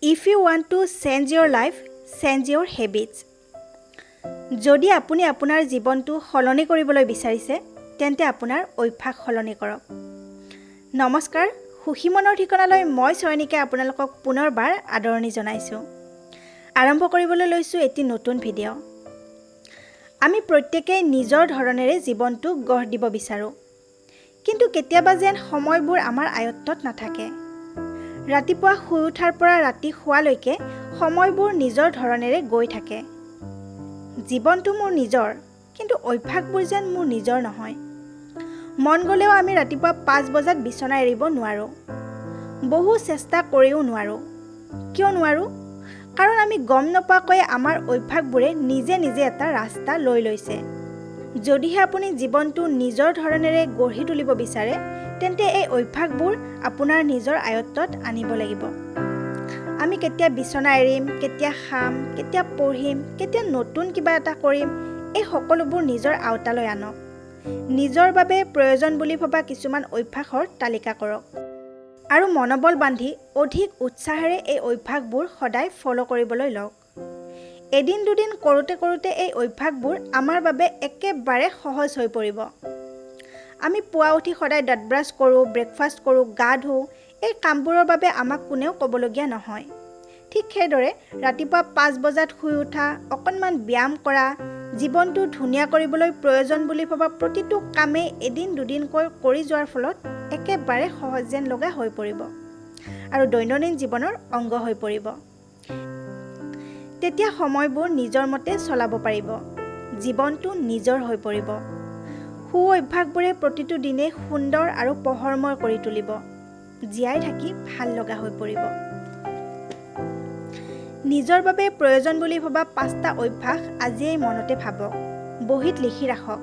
If you want to change your life, change your habits. যদি আপুনি আপোনাৰ জীৱনটো সলনি কৰিবলৈ বিচাৰিছে, তেন্তে আপোনাৰ অভ্যাস সলনি কৰক। নমস্কাৰ, সুখী মনৰ ঠিকনালৈ মই চয়নিকে আপোনালোকক পুনৰবাৰ আদৰণি জনাইছোঁ। আৰম্ভ কৰিবলৈ লৈছোঁ এটি নতুন ভিডিঅ'। আমি প্ৰত্যেকেই নিজৰ ধৰণেৰে জীৱনটো গঢ় দিব বিচাৰোঁ, কিন্তু কেতিয়াবা যেন সময়বোৰ আমাৰ আয়ত্তত নাথাকে। ৰাতিপুৱা শুই উঠাৰ পৰা ৰাতি শোৱালৈকে সময়বোৰ নিজৰ ধৰণেৰে গৈ থাকে। জীৱনটো মোৰ নিজৰ, কিন্তু অভ্যাসবোৰ যেন মোৰ নিজৰ নহয়। মন গ'লেও আমি ৰাতিপুৱা 5 বজাত বিচনা এৰিব নোৱাৰোঁ, বহু চেষ্টা কৰিও নোৱাৰোঁ। কিয় নোৱাৰোঁ? কাৰণ আমি গম নোপোৱাকৈয়ে আমাৰ অভ্যাসবোৰে নিজে নিজে এটা ৰাস্তা লৈ লৈছে। যদিহে আপুনি জীৱনটো নিজৰ ধৰণেৰে গঢ়ি তুলিব বিচাৰে, তেন্তে এই অভ্যাসবোৰ আপোনাৰ নিজৰ আয়ত্তত আনিব লাগিব। আমি কেতিয়া বিচনা এৰিম, কেতিয়া খাম, কেতিয়া পঢ়িম, কেতিয়া নতুন কিবা এটা কৰিম, এই সকলোবোৰ নিজৰ আওতালৈ আনক। নিজৰ বাবে প্ৰয়োজন বুলি ভবা কিছুমান অভ্যাসৰ তালিকা কৰক আৰু মনোবল বান্ধি অধিক উৎসাহেৰে এই অভ্যাসবোৰ সদায় ফ'ল' কৰিবলৈ লওক। এদিন দুদিন কৰোঁতে কৰোঁতে এই অভ্যাসবোৰ আমাৰ বাবে একেবাৰে সহজ হৈ পৰিব। আমি পুৱা উঠি সদায় দাঁত ব্ৰাছ কৰোঁ, ব্ৰেকফাষ্ট কৰোঁ, গা ধুওঁ। এই কামবোৰৰ বাবে আমাক কোনেও ক'বলগীয়া নহয়। ঠিক সেইদৰে ৰাতিপুৱা 5 বজাত শুই উঠা, অকণমান ব্যায়াম কৰা, জীৱনটো ধুনীয়া কৰিবলৈ প্ৰয়োজন বুলি ভবা প্ৰতিটো কামেই এদিন দুদিনকৈ কৰি যোৱাৰ ফলত একেবাৰে সহজ যেন লগা হৈ পৰিব আৰু দৈনন্দিন জীৱনৰ অংগ হৈ পৰিব। তেতিয়া সময়বোৰ নিজৰ মতে চলাব পাৰিব, জীৱনটো নিজৰ হৈ পৰিব। সু অভ্যাসবোৰে প্ৰতিটো দিনেই সুন্দৰ আৰু পোহৰময় কৰি তুলিব, জীয়াই থাকি ভাল লগা হৈ পৰিব। নিজৰ বাবে প্ৰয়োজন বুলি ভবা পাঁচটা অভ্যাস আজিয়েই মনতে ভাবক, বহীত লিখি ৰাখক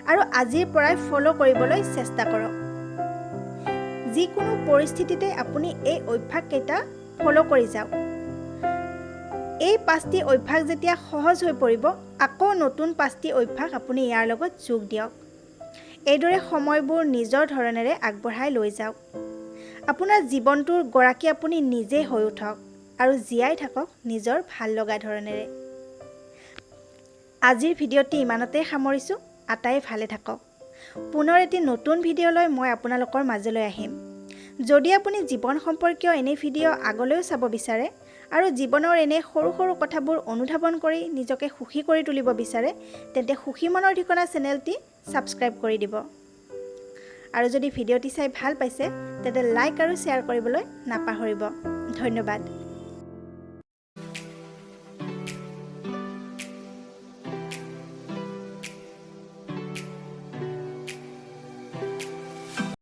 আৰু আজিৰ পৰাই ফ'ল' কৰিবলৈ চেষ্টা কৰক। যিকোনো পৰিস্থিতিতে আপুনি এই অভ্যাসকেইটা ফ'ল' কৰি যাওক। এই পাঁচটি অভ্যাস যেতিয়া সহজ হৈ পৰিব, আকৌ নতুন পাঁচটি অভ্যাস আপুনি ইয়াৰ লগত যোগ দিয়ক। এইদৰে সময়বোৰ নিজৰ ধৰণেৰে আগবঢ়াই লৈ যাওক। আপোনাৰ জীৱনটোৰ গৰাকী আপুনি নিজেই হৈ উঠক আৰু জীয়াই থাকক নিজৰ ভাল লগা ধৰণেৰে। আজিৰ ভিডিঅ'টি ইমানতেই সামৰিছোঁ। আটাই ভালে থাকক। পুনৰ এটি নতুন ভিডিঅ' লৈ মই আপোনালোকৰ মাজলৈ আহিম। যদি আপুনি জীৱন সম্পৰ্কীয় এনে ভিডিঅ' আগলৈও চাব বিচাৰে আৰু জীৱনৰ এনে সৰু সৰু কথাবোৰ অনুধাৱন কৰি নিজকে সুখী কৰি তুলিব বিচাৰে, তেন্তে সুখী মনৰ ঠিকনা চেনেলটি ছাবস্ক্ৰাইব কৰি দিব। আৰু যদি ভিডিঅ'টি চাই ভাল পাইছে, তেন্তে লাইক আৰু শ্বেয়াৰ কৰিবলৈ নাপাহৰিব। ধন্যবাদ।